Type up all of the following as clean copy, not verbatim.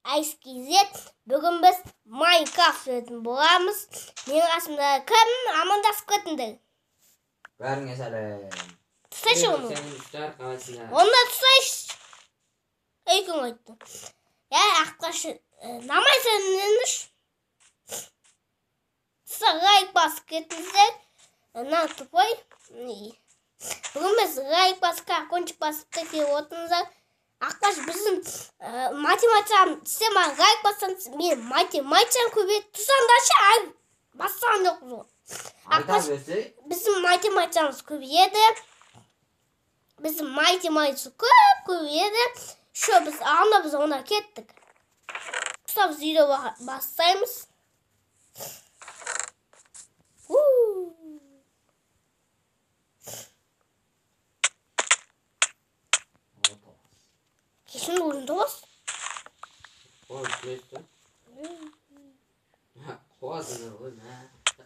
Ice KZ. Бүгін біз Майнкрафт ойнайтын боламыз. Менің қасымда кім? Амандасып кетіңдер. Бәріңе сәлем. Тұтайшы оны. Сәлем достар, қалайсыңдар? Онда тұтайшы. Ей, кім айтты? Я, аққашы, намай сәлемдеңізші. Лайк басып кетіңіздер. На тупой. Бүгін біз лайк басып, колокольчик басып та келіп отырыңыздар. Аққаш біздің математикам сен маған лайк бассаң, мен математикам көбейеді. Тұрсаңдаршы, ай, бассаң жоқ бұл. Аққаш біздің математикамыз көбейеді. Біздің математикамыз көп көбейеді. Шо біз анда біз онда кеттік. Ұстап біз үйде бастаймыз. Кешін орында бас. Ой, күлесті. Қуасыңдар ғой, мә.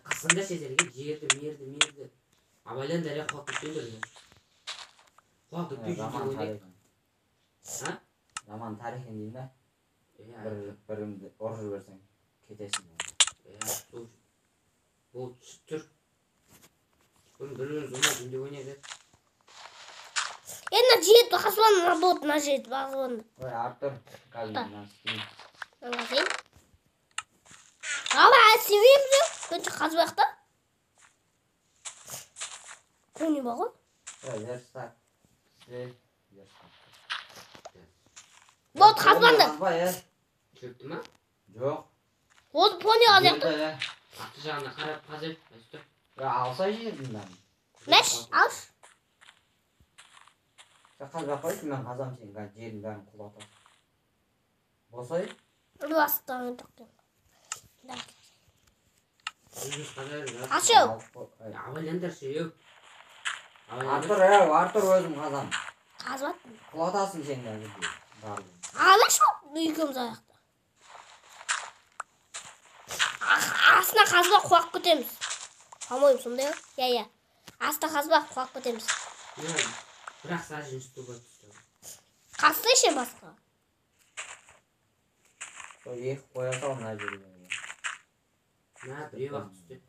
Қасында шетелге жерді, мерді, мерді. Абайлаңдар, е, қуат кетпеңдер, е. Қуат кетпей Жаман жүрген тарих. А? Жаман тарих деймін да. Иә. Бірімді ұрып жіберсең, кетесің. Иә, сол. Ол тұр. Бұны бір-біріміз ұмытып жөндеп ойнайды. Е, мына жерді қазбан, мына болды, мына жерді қазбан. Ой, Артур, қазір Та. мынаны істеймін. Мына қазайын. Ала, әлі істемейміз бе? Бірінші қазбайық та. Көне бар ғой. Ой, верстак. Істе, верстак. Болды, қазбанды. Қазба, е. Шөпті ма? Жоқ. Ол пони қазайық та. Жерді, е. Аты жағына қарап қазайық, өстіп. Е, алса жердің бәрін. Мәш, алшы. Сен қазбай қойшы, мен қазамын сен қазір жердің бәрін құлатасың. Босай. Ұрастан жоқ. Өзіміз қаза береміз. Ашу. Абайлаңдаршы, еу. Артур, еу, Артур, өзім қазамын. Қазып аттым. Құлатасың сен қазір барлығын. Алашы, екеуміз аяқта. Астына қазба құлап кетеміз. По-моему, сондай ғой. Иә, иә. Астына қазба құлап кетеміз. Иә, бірақ сажын үсті болып түсті. Қазсайшы басқа. Сол екі қоя сал мына жерге. Мә, біреу ақ түсті.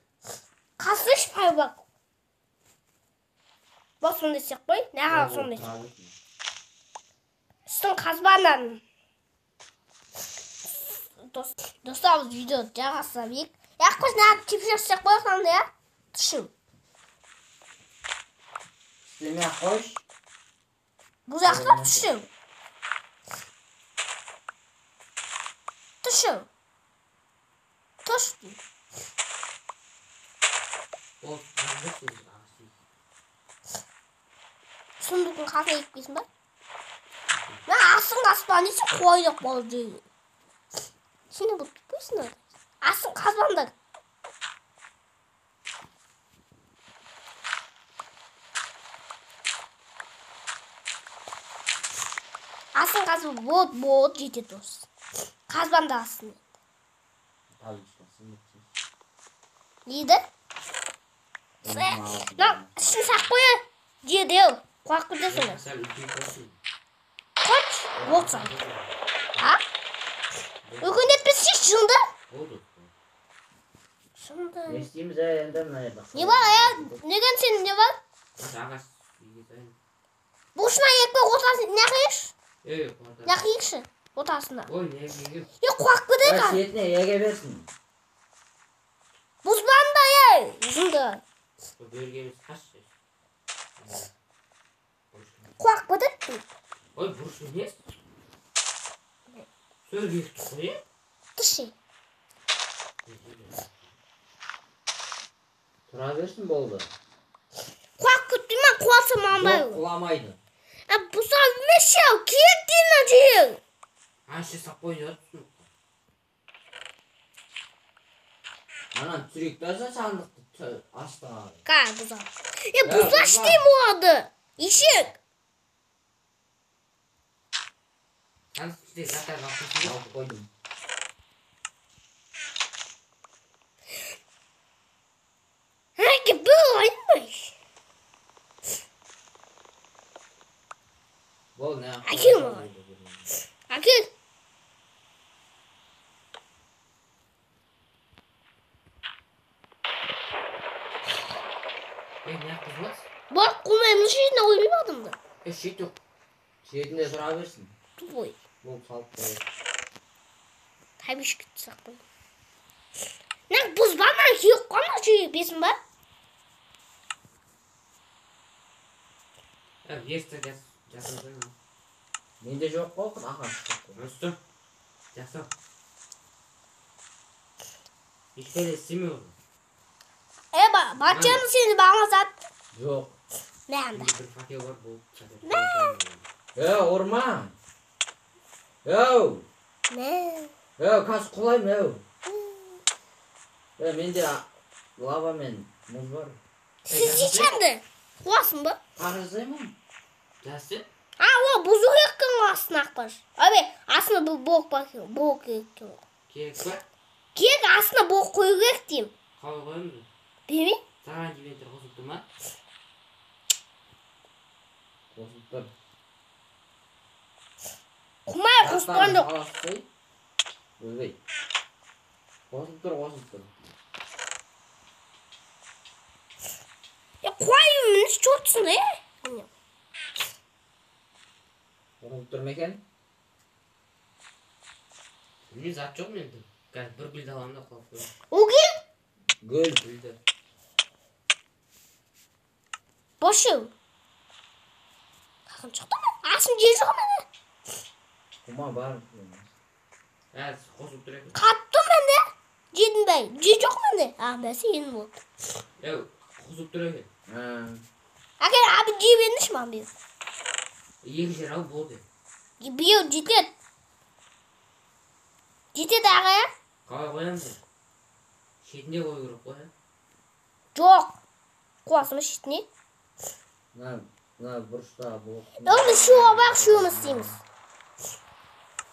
Қазсайшы пайбак. Бас сондай істеп қой. Неғып сондай істеп? Үстін қазбанан. Достар, біз видео жағасына бейік. Яқ қойшы, неғып тепшек істеп қояйық мынандай, ә? Түшу. Істемей ақ қойшы. Бұл жақта түшу. Түшу. Түш деймін. Ол қазбай сен ағаш дейді. Сундуктың қасына егіп келсін ба? Мына астың қазбаны несі қойдық болды дейді. Сен де бұл тупойсың да. Астың қазбаңдар. Астың қазба вот, вот жетеді осы. Қазбаңдар астын. Дейді? Мына ішін сақ қоя. Жеді ау. Құлақ кетесің бе? Сәл үлкен болсын. Қоч, болса. А? Үлкендетпесе жынды. Болды. Жынды. Не істейміз, ә, енді мына жерде? Не бар, ә? Неден сен не бар? Ағаш үйге сайын. Бұшына екпе ортасын не қиықшы? Ей, қуатады. Не қиықшы ортасына? Ой, не қиық? Е, құлақ кетеді. Ой, шетіне еге берсін. Бұзбаңда, ей, жынды. Бұл берге емес, қаш. Құлақ кетеді. Ой, бұрыш емес. Сөз беріп тұр ғой, е? Түші. Тұра берсін болды. Құлақ кетті ме, құласа мамай. Жоқ, құламайды. Ә, бұза емес ау, керек деймін жер. Ағаш сап қойып жатырсың. Анан түсірейік та сандықты астына. Қай бұза? Е, Ә, бұзашы бұза. деймін оларды. Ешек. Сандықтың ішінде заттар алып қойсың ба? Алып қойдым. Әке, бұл ойнамай. Бол, не? Әкел маған. Әкел. Не бұзып? Бақ қоймаймын, шетіне қоймаймын адамды. Шет жоқ. Шетінде тұра берсін. Тупой. Болып салып қояды. Табишка түсақ қой. Нақ бұзба, мына күйіп қалма, жүйе бесін ба? Верста жасау. Менде жоқ қой, ағаш жоқ қой. Үсті. Жасау. Ешқайда істемей ол. Батчаның сені бағана зат. Жоқ. Мәнді. Бір факел бар болып. Ұрма. Өу. Мә. Қазір құлаймын, өу. Менде лава мен мұз бар. Сіз шешенді. Қуасың ба? Қар жасаймын. Жасы? О, бұзу керек екен ғой астына ақпаш. Абе, астына бұл блок бар екен, блок керек екен ғой. Керек па? Керек, астына блок қою керек деймін. Қалай қоямыз? Білмеймін. Саған дивентер қосылып тұр ма? Қосылып тұр. Құмай қосып тұрған жоқ. Ойбай. Қосылып тұр, қосылып тұр. Қуайым, міне чотсың, е? Қосылып тұр ма екен? Білмеймін, зат жоқ менде. Қазір бір гүлді аламын да қойып қоямын. Ол кім? Гүл. Гүлді. Бошы. Қақын шықты ма? Асым жер жоқ мені. Құма бар. Қосылып тұр екен. Қатты менде. Жедім бай. Жер жоқ менде. Бәсе енді болды. Қосылып тұр екен. Әкел, абы жеп едіңші маған биыл. Екі жер ал болды. Биыл жетеді. Жетеді аға, я? Қалай қоямыз? Шетінде қою керек қой, ә? Жоқ. Қуасың ба шетіне? Мына бұрышта блок. Оны үшеу алайық, үшеуміз істейміз.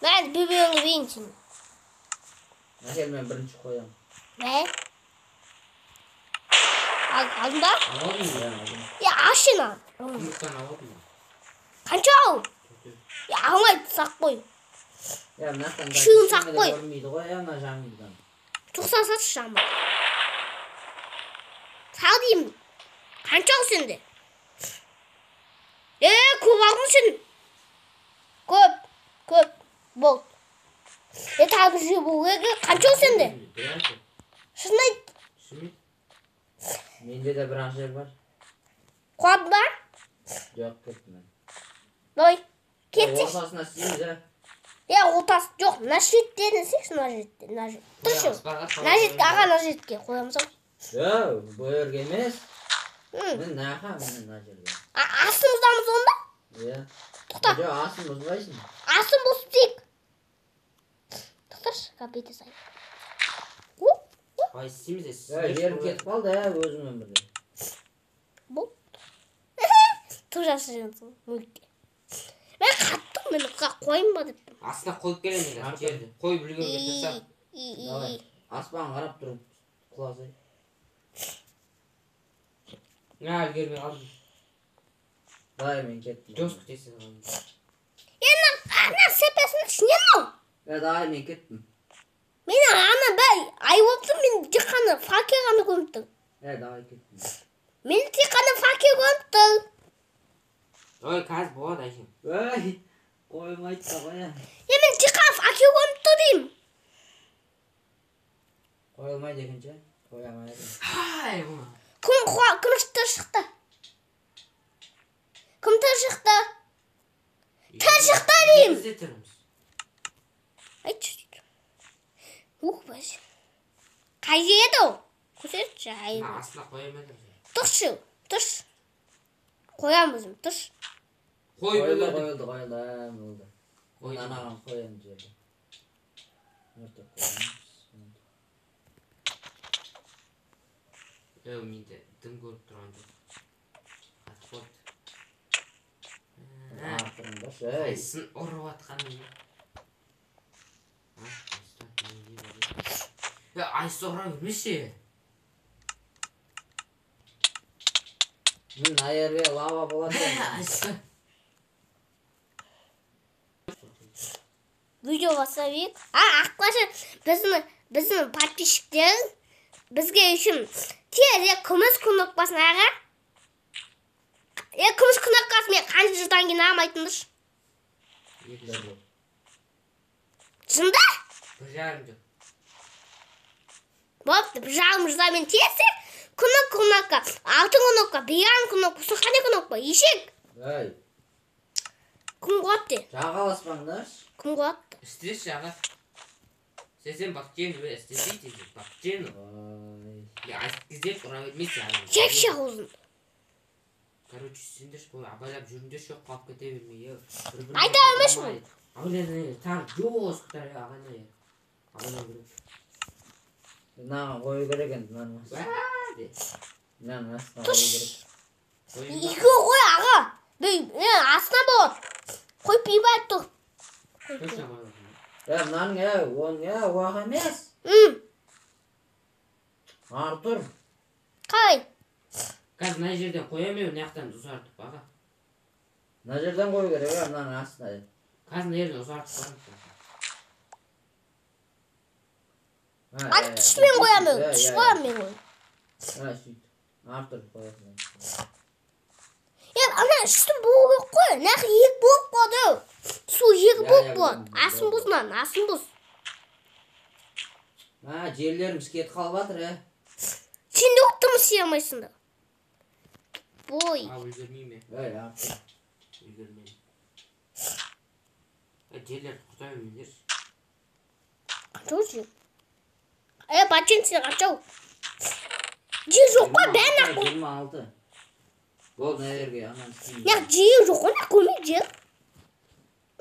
Мен бір-біріңді берейін сені. Әкел, мен бірінші қоямын. Мә? Алдың ба? Алдым. Аш сен ал. Жұмыртқаны алдым. Қанша ал? Алмайды, сақ қой. Мына Үшеуін сақ қой. Көрінбейді ғой, мына жаңбырдан. Тоқсан сатшы жаңбыр. Сал деймін. Қанша ал сенде? Көп алдың сен. Көп, көп, болды. Тағы бір жер болу керек. Қанша ал сенде? Шын айт. Менде де бір ақ жер бар. Қуады ба? Жоқ, кеттім мен. Давай, кетсек. Ортасына істейміз, ә? Ортасы жоқ. Мына шеттен істейікші, мына шеттен, мына жер. Тұршы. Мына жерге, аға, мына жерге қоямыз ау. Жоқ, бұл жерге емес. Міне мына, міне мына жерге. Астын бұзамыз онда? Иә. Тоқта. Жоқ, астын бұзбайсың. Астын бұзып істейік. Тоқташы, бете сайын. Қалай істейміз, Жерім кетіп қалды, өзіммен бірге. Бұл. Тым жақсы жерсің, мүлікке. Мен қаттым, мен қойын ба деп. Астына қойып келемін мен жерді. Қойып үлгеруге тырысамын. Давай, аспан қарап тұрып құласай. Үлгермей қалдым. Давай, мен кеттім. Жосық тесіп қалдым. Ана сепесінің ішіне мынау. Давай, мен кеттім. Мен ана бәй, ай болып тұр, мен тек қана факел ғана көріп тұрмын. Давай, кеттім. Мен тек қана факел көріп тұрмын. Ой, қазір болады, әшейін. Ой, қоймайды да қоя. Мен тек қана факел көріп тұр деймін. Қойылмайды екінші. Қоя алмайды. Хай, бұны. Кім шықты? Кім шықты? Шықты деймін. Біз де тіріміз. Айтшы. Ух, бәсе. Қай жер еді ол? Көрсетші, ай. Астына қоя алмадым. Тұршы, тұршы. Қоямын өзім, тұршы. Қойып Қойылды, үлгердім. қойылды, қойылды, болды. Қойдым. Анаған қоямын жерді. Өртеп қоямыз. Менде дым көріп тұрған жоқ. Қатып қойыпты. Артырыңдаршы, ей. Қайсысын ұрып атқанын. Айсы ұра бермеші. Мына жерге лава болады. Айсы. Видео бастап. Ақбашы, біздің подписчиктер бізге үшін тезірек күміс кнопкасын аға. Күміс кнопкасы мен қанша жылдан кейін аламын айтыңдаршы. 2 жыл. Шынында? 1,5 жыл. Болыпты, 1,5 жылдан мен тезірек кнопка, алтын кнопка, биян кнопка, сосын қандай кнопка? Ешек. Ей. Кім қуатты? Жағаласпаңдаршы. Кім қуатты? Істеші аға. Істесем бақчен, істесей десе бақчен. Іздеп ұра бермейсің аға. Жекше аузын. Короче, сендерші бұл абайлап жүріңдерші, қалып кете бермей. Айта алмайсың ғой. Абайлап, тағы жосықтар ағана. Абайлап керек. Мынаған қою керек енді, мынаның астына. Мынаның астына қою керек. Екеуі қой аға. Астына болады. Қойып бейбай тұр. Мынаның, оның, оқ емес. Артур. Қалай? Қазір мына жерден қоямын, мына жақтан ұзартып аға. Мына жерден қою керек, мынаның астына. Қазір мына жерден ұзартып қоямын. Артур түшімен қоямын, түш қоямын мен ғой. Сөйт. Артур қоясың. Ана үсті болу керек қой. Нақ екі болып қалды. Су екі болып болады. Асын бұз мынаны, асын бұз. Жерлеріміз кетіп қалып жатыр, Сен де оттымы істей алмайсың да. Бой. Үлгермеймін. Ей, Артур. Үлгермеймін. Жерлерді құрта бермеңдерші. Қанша жер? Бачен, сен қанша? Жер жоқ қой, бәрін ақ қой. 26. Болды, мына жерге ананы істеймін. Неғып жер жоқ қой, неғып көрмейді жер.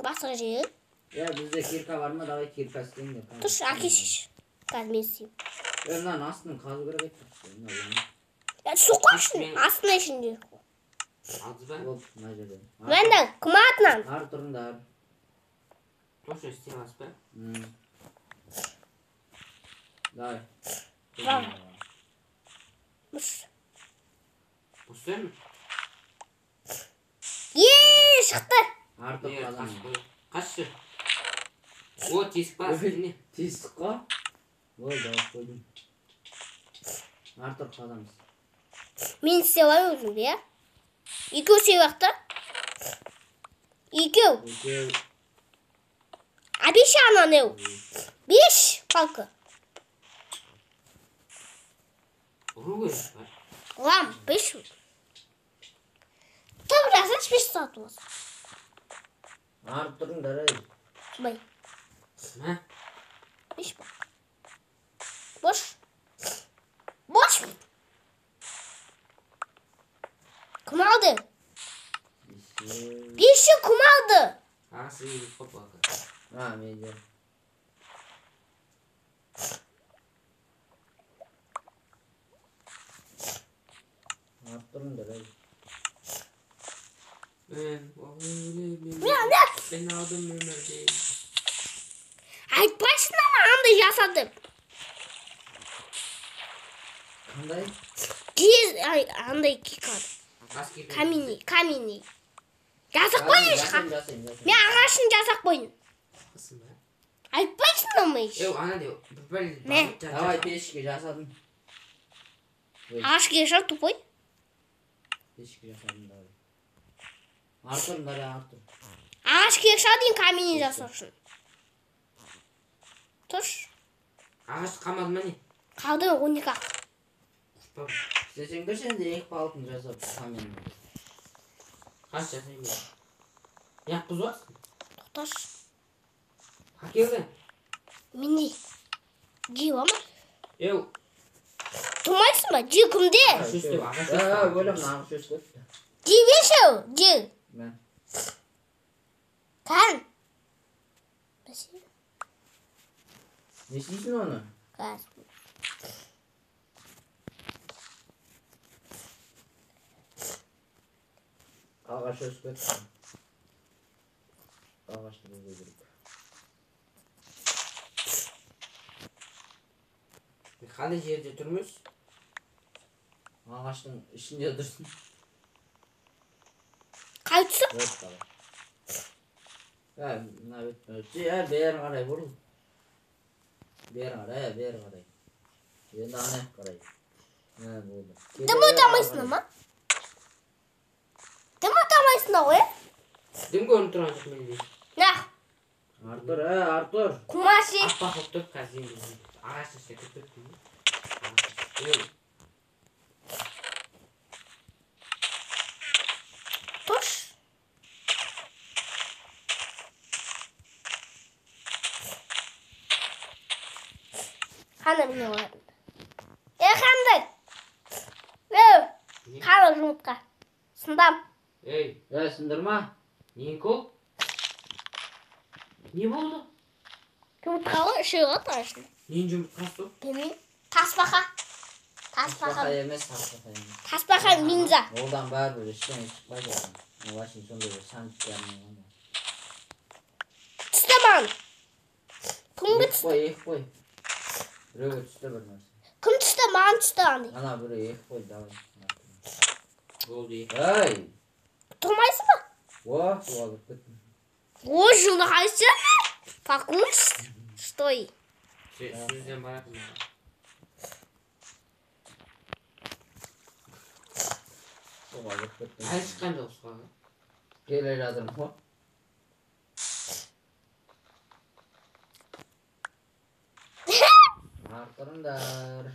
Басқа жер. Бізде кирка бар ма? Давай кирка істеңдер. Тұршы, әкеші. Қазір мен істеймін. Мынаның астын қазу керек еді. Су қойшы, астына ішінде. Алдыз ба? Болды, мына жерден. Мында, кім атынан? Ары тұрыңдар. Тошы істей аласыз ба? Давай. Бұс. Бұстан? Шықты. Артық қалам. Қашшы. О, тесік па? Не? Тесік қой. Болды, алып қойдым. Артық қаламыз. Мен істей аламын өзім, иә? Екеу істей алайық та? Екеу. Екеу. А бес ананы. 5 палка. Ұру керек па? Ұлам, 5. Тағы жасашы 5 сатып аласың. Ары тұрыңдар, ей. Бай. Мә? 5 палка. Бош. Бош. Кім алды? 5-і кім алды? Ағасы екі палка. Менде. Ары тұрыңдар, ей. Мен алдым өмірде. Айтпайсың ама андай жаса деп. Қандай? Жез, андай кикар. Каменный. Жасақ қойын. Мен ағашын жасақ қойын. Айтпайсың ама еш. Давай пешке жасадым. Ағаш кешір тупой. Пешке жасадым, давай. Артур, давай, Артур. Ағаш кешір дейін каменный жасау үшін. Тұрш. Ағаш қалмады ма не? Қалды 12 ақ. Істесеңдерші енді 2 палканы жасап каменный. Қаш жасаймын мен. Неғып бұзып жатсың? Тоқташы. Әкелді. Менде жей бар ма? Еу. Тұрмайсың ба? Жей кімде? Ағаш өсті, ағаш өсті. Өлім, ағаш өсті. Жей берші, жей. Мә. Кән. Не істейсің оны? Қазір. Ағаш өсіп кетті. Ағашты бұзу керек. Қандай жерде тұрмыз? Ағаштың ішінде тұрсың. Қай тұсы? Мына беттен өтсе, бері қарай бұрыл. Бері қарай, бері қарай. Енді ана жаққа қарай. Болды. Дым өте алмайсың ма? алмайсыңдар ғой, Дым көрініп тұрған жоқ менде. Нақ. Артур, Артур. Кумаши. Аппақ болып тұр қазір енді. Ағаш ішіне кіріп кеттім. Ағаш. Тош. Қандай міне бар? Қандай? Қара жұмыртқа. Сындам. Ей, Сындырма. Не кол? Не болды? Жұмыртқа ғой, үшеу ғой ішінде. Ненің жұмыртқасы ол? Білмеймін. Тасбақа. Тасбақа. Емес, тасбақа емес. Тасбақа минза. Одан бәрібір ештеңе шықпайды одан. Ол вообще сондай бір сандық. Түсті маған. Кімге түсті? Қой, екі қой. Біреуге түсті бір нәрсе. Кім түсті? Маған түсті андай. Ана біреу екі қой, давай. Болды екі. Ей! Тұрмайсың ба? О, суға кіріп кеттім. О, жылы қайсы? Покушь? Стой. Сөзден баратын. Суға кіріп кеттім. Әлі шыққан жоқ суға. Келе жатырмын ғой. Артырыңдар.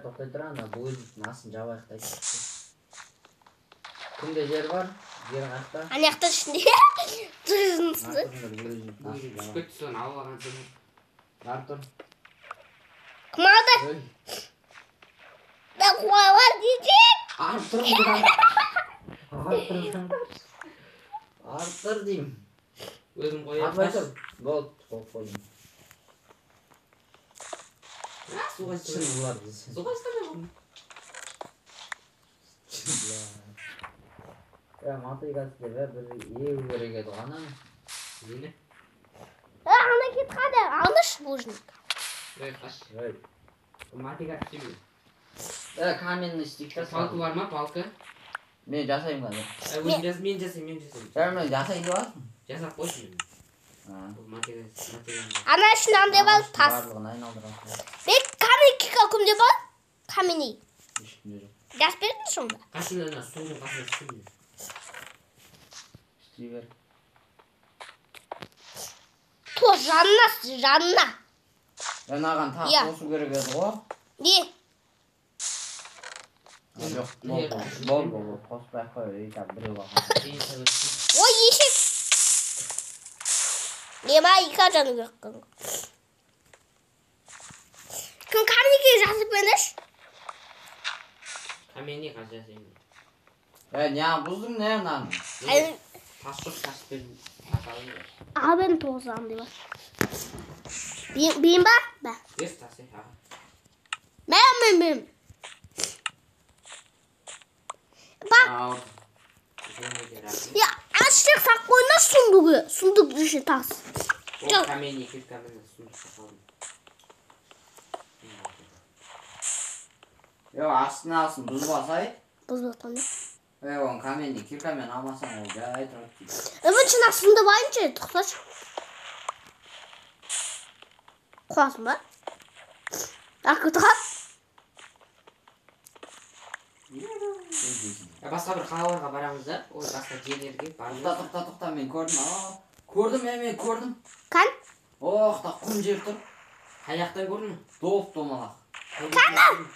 Тоқтай тұр, ана булыжниктің астын жабайық та айтшы. Кімде жер бар? Жер қаяқта? Ана жақта ішінде. Артырыңдар, булыжниктің астын Түсіп жабайық. кетті, соны алып алған соң. Артур. Кім алды? Ой. Да қуалар дейсің. Артур. Артур деймін. Өзім қоямын. Атпай тұр. Болды, қойып қойдым. Суға Шын бұлар дейсің. Суға шыққан жоқ. Шын бұлар. Мотыгасы деп бір егу керек еді ғой ананы. Нені? Ана кетіп қалды. Алыңдаршы булыжник. Ей, қаш. Ой. Мотыга істеймін. Каменный істейік та. Палка бар ма, палка? Мен жасаймын қазір. Өзім жас, мен жасаймын, мен жасаймын. Мен жасайын деп аласың. Жасап қойшы мен. Бұл мотыга. Ана ішінде андай бар, тас. Барлығын айналдырасың. Бек, камень кика кімде бар? Каменный. Ешкімде жоқ. Жас бердіңіз сонда? Қасында ана судың қасында істеймін. Істей бер. То, жанына, жанына. Мынаған тағы қосу керек еді ғой. Не? Жоқ, болды, болды, қоспай ақ қой, ей, біреу қалған. Ой, ешек. Ема, екі жану керек. Кім каменге жасап беріңдерші? Каменге қазір жасаймын. Не бұздың не мынаны? Тас жоқ, тас бердім. Тас алайын. Ал мен тоғыз андай бар. Бейін ба? Бә. Бер тас, аға. Мен. Бак. Я, ашық сақ қойна сундугы. Сундук іші тас. Ол каменный киркамен сундук салдым. Йо, астына алсын, бұзбасай. Бұзбатқан. Оны каменный киркамен алмасаң, ол жай тұрады. Бірінші мына сундук алайыншы, тоқташы. Қуасың ба? Ақы тұрады. Басқа бір қалаларға барамыз да, ой, басқа жерлерге барамыз. Тоқта, тоқта, мен көрдім. Көрдім, мен көрдім. Кән? Ох, та құм жер тұр. Қай жақтан көрдің? Доп домалақ. Кәні?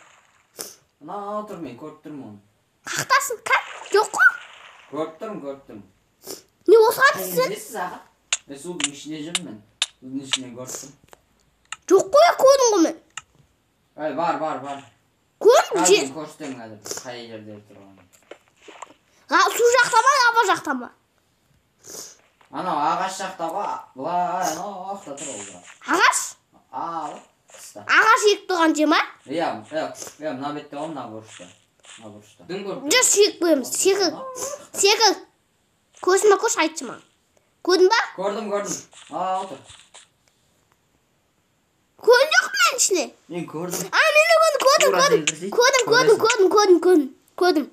Мына тұр, мен көріп тұрмын оны. Қақтасың, кән? Жоқ қой. Көріп тұрмын, көріп тұрмын. Не осыған түссің? Несіз аға? Мен судың ішінде жүрмін мен. Судың ішінен көріп тұрмын. Жоқ қой, көрдің ғой мен. Ей, бар, бар, бар. Көрдім, Қазір мен көрсетемін қазір қай жерде тұрғанын. Су жақта ма, аба жақта ма? Анау ағаш жақта ғой, былай анау жақта тұр ол бірақ. Ағаш? Ал, қыста. Ағаш егіп тұрған жер ма? Иә, иә, мына бетте ғой, мына бұрышта. Мына бұрышта. Дым көріп. Жүр, секіп қоямыз, секір. Секір. Көзіме көш, айтшы маған. Көрдің ба? Көрдім, көрдім. Ал, отыр. Көрдің жоқ мен ішіне? Мен көрдім. А, мен де көрдім, көрдім, көрдім. Көрдім, көрдім, көрдім, көрдім, көрдім.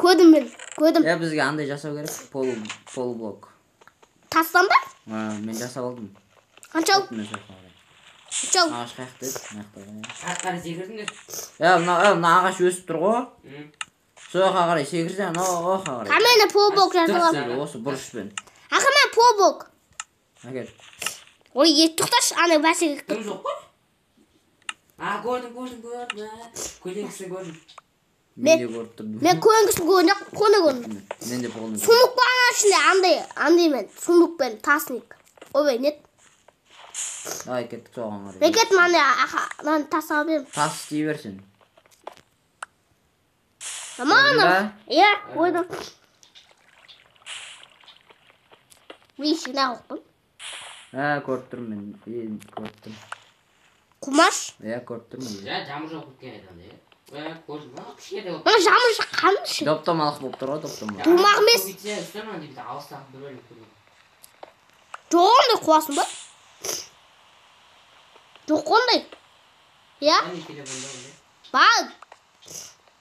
Көрдім мен, көрдім. Иә, бізге андай жасау керек, полублок. Тастан ба? Мен жасап алдым. Қанша? Жау. Ағаш қаяқта еді? Мына жақта ғой. Қай қарай секірдіңдер? Е, мына ағаш өсіп тұр ғой. Сол жаққа қарай секірсең, анау жаққа қарай. Камені полблок жасалам. Түк осы бұрышпен. Аға, мен полблок. Әкел. Ой, тоқташы, ана бәсеге. Дым жоқ қой. А, көрдім, көрдім, көрдім. Көлеңкесін көрдім. Мен де көріп тұрдым. Мен көлеңкесін көрдім, қоны көрдім. Мен де полны көрдім. Сундук бар ана ішінде, андай мен, сундукпен тасник. Ойбай, нет. Давай кеттік соған қарай. Мен кеттім, андай, аха, мынаны тас алып едім. Тас істей бер сен. Аман. Көрдің ба? Иә, қойдым. Мен ішіне қойдым. Ә, көріп тұрмын мен. Е, көріп тұрмын. Құмаш? Иә, көріп тұрмын. Жа, жаңбыр жауып кеткен еді андай. Ә, көрдім, а, кішкентай болып. Мына жаңбыр жаққаншы. Доп-домалақ болып тұр ғой, доп-домалақ. Тумақ емес. Көбейтсе, үстіне андай бүйтіп алыстан бір бөліп көрдім. Жоқ, ондай қуасың ба? Жоқ, ондай. Иә? Әне телефонда ондай. Бар.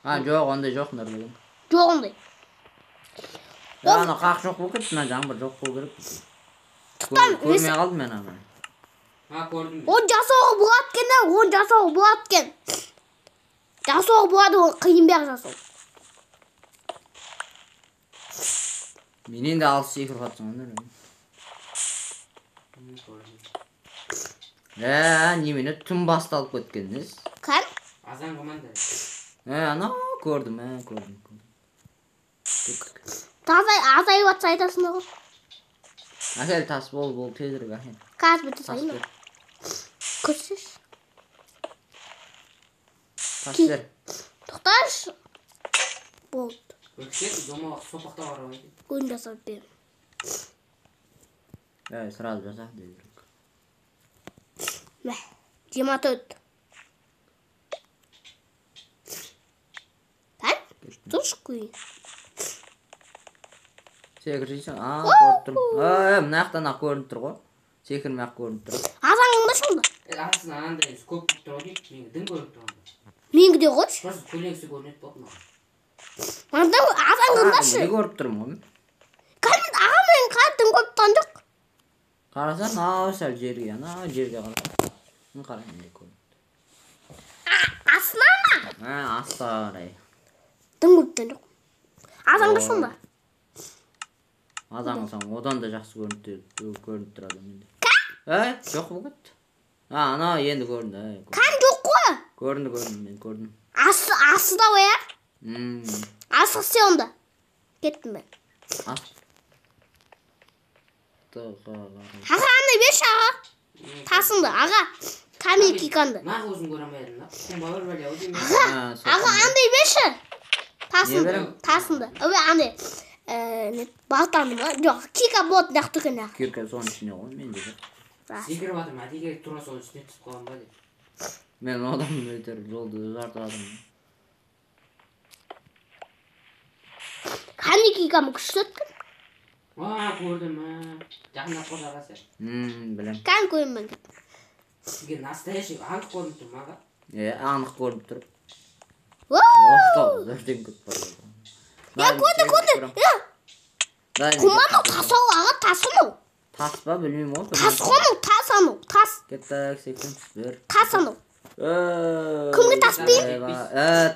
А, жоқ, ондай жоқ, Нұрбек. Жоқ, ондай. Е, ана қақ жоқ болып кетті, мына жаңбыр жоқ болу керек. Тұқтан, Көрмей қалдым мен аны. Ha, көрдім. Оны жасауға болады екен, да, оны жасауға болады екен. Жасауға болады, оны қиын бәрі жасау. Менен де алыс секіріп жатсың ғой, Нұрбек. Көрдім. Ә, немене түн басталып кеткен, несі? Кән? Азан команда. Ә, анау көрдім, ә, көрдім, көрдім. Кеттік. Азайып жатса айтасың ғой. Әкел, тас бол, бол, тезірек әкел. Қазір біте Тас салайын. бер. Көрсеш. Тас бер. Тоқташы. Болды. Өксет, домалақ сопақта бар ғой. Өзім жасап беремін. Ә, сразу жаса, тезірек. Мә, 24. Пән? Тұршы көйін. Секірсейсің, а, көріп тұрмын. Ә, мына жақтан ақ көрініп тұр ғой. Секірмей ақ көрініп тұр. Азан сонда? Астынан анандай көп болып тұр ғой дейді. Менге дым көрініп тұр анда. Менге де қойшы. Просто көлеңкесі көрінеді болды маған. Мындан азан қылдашы. Не көріп тұрмын ғой мен. Кәдімгі аға мен қара дым көріп тұрған жоқ. Қарасаң, анау сәл жерге, анау жерге қарасаң. Мына қара, менде көрініп тұр. Астына ма? Ә, астыға қарай. Дым көріп тұрған жоқ. Азан қылшы сонда. Азан қылсаң, одан да жақсы көрініп тұрады менде. Ә, жоқ болып кетті. А, анау енді көрінді, ә, көрінді. Кән жоқ қой. Көрінді, көрінді, мен көрдім. Астыда ғой, ә? Асық істе онда. Кеттім мен. Астыға қарай. Аға, аны берші, аға. Тасыңды, аға. Камень киканды. Нақ өзің көре алмай едім, нақ. Құм бар бәле, ау деймін. Аға, А, сол аға, қандай? андай берші. Тасыңды, Не беремін? тасыңды. Ой, андай. Не, балтаны ма? Жоқ, кика болады, нақ түген, аға. Кирка соның ішінде ғой, менде жоқ. Секіріп жатырмын, әдейі тура соның үстіне түсіп қаламын ба деп. Мен одан бетер жолды ұзартып жатырмын. Камень кикам күшті өткен. А, көрдім, а. Жақындап қой аға сен. Білем. Кән көрем мен. Сізге настоящий анық көрініп тұр ма, аға? Е, анық көрініп тұр. Ууу! Ох, өртеніп кетіп бара жатыр. Е, көрді, көрді. Е, құм анау, тас ау, аға, тас анау. Тас па, білмеймін ғой. Тас қой анау, тас анау, тас. Кеттік, секіріп бір. Тас анау. Кімге тас берейін?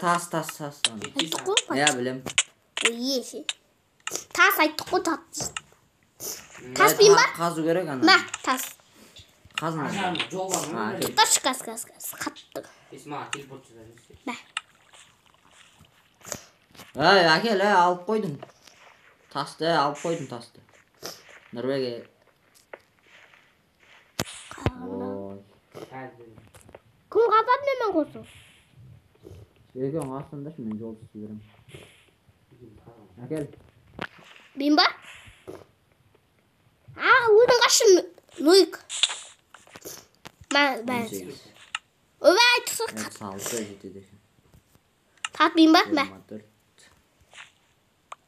Тас, тас, тас анау. Айттық қой, Иә, білем. Ой, еше. Тас айттық қой, тас. Тас берейін ба? Қазу керек ана. Мә, тас. Қазын. Ар жағында жол бар ма? А, әкел. Тас, қаз, қаз, қаз. Қатты. Ес, маған телепорт жасап жіберші. Мә. Әй, әкел, әй, алып қойдым. Тасты, әй, алып қойдым тасты. Нұрбек, ой. Қазір. Кім қазады менімен қосып? Екеуің қассаңдаршы, мен жол істей беремін. Әкел. Мен ба? А, өзің қашшы, Нуик. Мә, мә. 18. Ойбай, айтықсы. 36 жетеді екен. Татпайын ба? Мә. 24.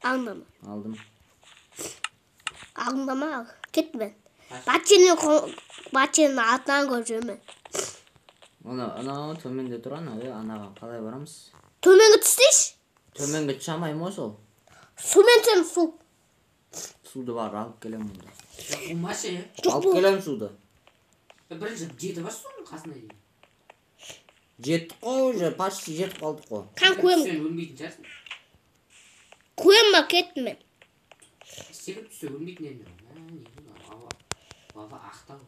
Алыңдама. Алдым. Алыңдама, ал. Кеттім мен. Батченің атынан көріп жүрмін. Анау төменде тұр, анау, анаған қалай барамыз? Төменге түстейші. Төменге түсе алмаймын ғой сол. Сумен түсемін, су. Суды бар, алып келемін онда. Қумашы, е. Жоқ, Алып бұл. келемін суды. Бірінші жеті бар соның қасына дейін. Жеттік қой уже, почти жетіп қалдық қой. Қан көм. Сен өлмейтін шығарсың. Көм ба кеттім мен. Секіріп түссе өлмейтін едім. Лава ақтау.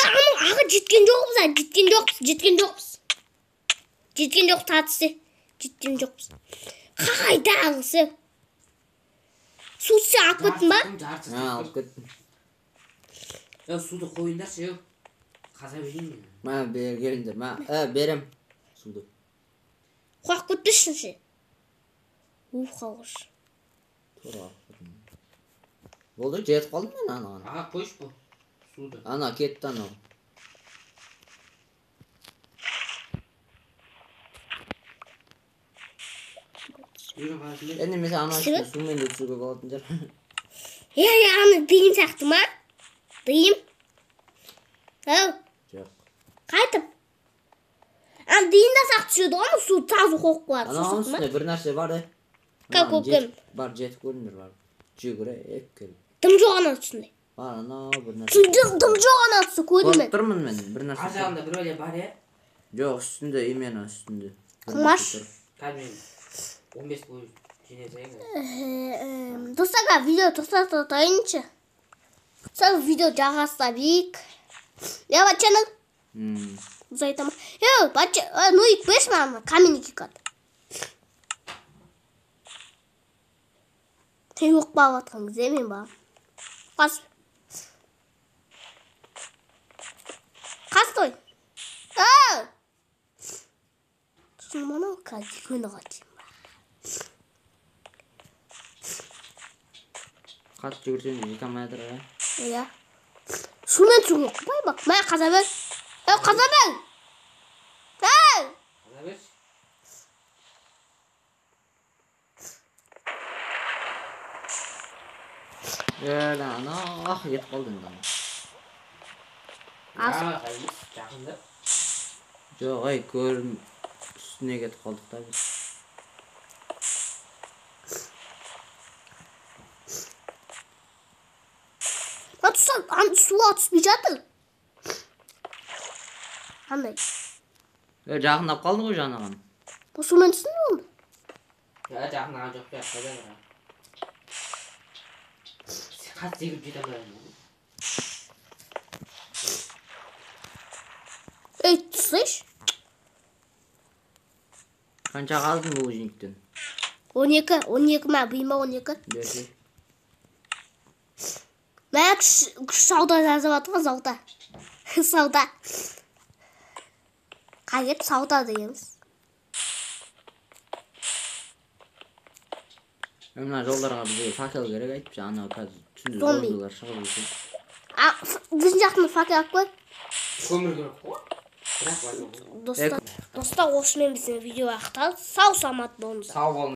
Аның ағы жеткен жоқпыз, жеткен жоқпыз, жеткен жоқпыз. Жеткен жоқ татысы. Жеткен жоқпыз. Қайда ағысы? Су түссе алып кеттің ба? Алып кеттім. Суды қойыңдаршы, қаза берейін мен. Мә, бері келіңдер, мә, берем суды. Қуақ кетті ше. Ух, ауыз. Тура алып кеттім. Болды, жетіп қалдым мен анаған. Аға, қойшы бұл суды. Ана кетті анау. Енді немесе ана үстіне сумен де түсуге болатын шығар. Е, аны дыйым сияқты ма? Дыйым? Ау. Жоқ. Қайтып? Аны дыйым да сақ түседі ғой, су тазы қоқып қалады. Ананың үстінде бір нәрсе бар, е. Кәу көпкем. Бар, жетіп көріңдер, бар. Жүгіріп келіп. Дым жоқ ана үстінде. Бар, анау бір нәрсе. Дым жоқ ана үстінде, көрдім мен. Көріп тұрмын мен, бір нәрсе. Ар жағында бір бәле бар, е? Жоқ, үстінде, именно үстінде. Құмаш. Кәдімгі 15 бойы жинай. Достар, видео тоқтатайыншы. Сол видео жағасына бейік. Я бачаны. Ұзайтама. Е, бача, ну ик беш мама, камень кикат. Сен жоқ бағып атқан кезде мен бағам. Қас. Қас той. Ау! Сосын мынау қазір күні қатайын. Қатты жүгірсең де жете алмай жатыр, ә? Иә. Сумен түсуге қопай бақ. Мә, қаза бер. Әу, қаза бер! Әу! Қаза бер. Ана, ақ кетіп қалды енді. Жақында. Жоқ, ай, көрім үстіне кетіп қалдық та біз. Суға түспей жатыр. Қандай? Жақындап қалды ғой жанаған. Бұл сумен түстің бе онда? Жақындаған жоқ па, қайда бар? Қатты секіріп жете алмаймын. Ей, түсейші. Қанша қалдың бұл жиниктен? 12, 12 мә, бұйма 12. Берші. Мә, күш сауда жазып жатыр ғой, сауда. Сауда. Қай кетіп сауда дегенбіз. Мына жолдарға бізге факел керек айтыпшы, анау қазір түнде зомбилар шығып кетеді. Біздің жақтан факел алып қой. Көмір керек қой. Достар, осымен біздің видео аяқталды. Сау саламат болыңыздар. Сау болыңыз.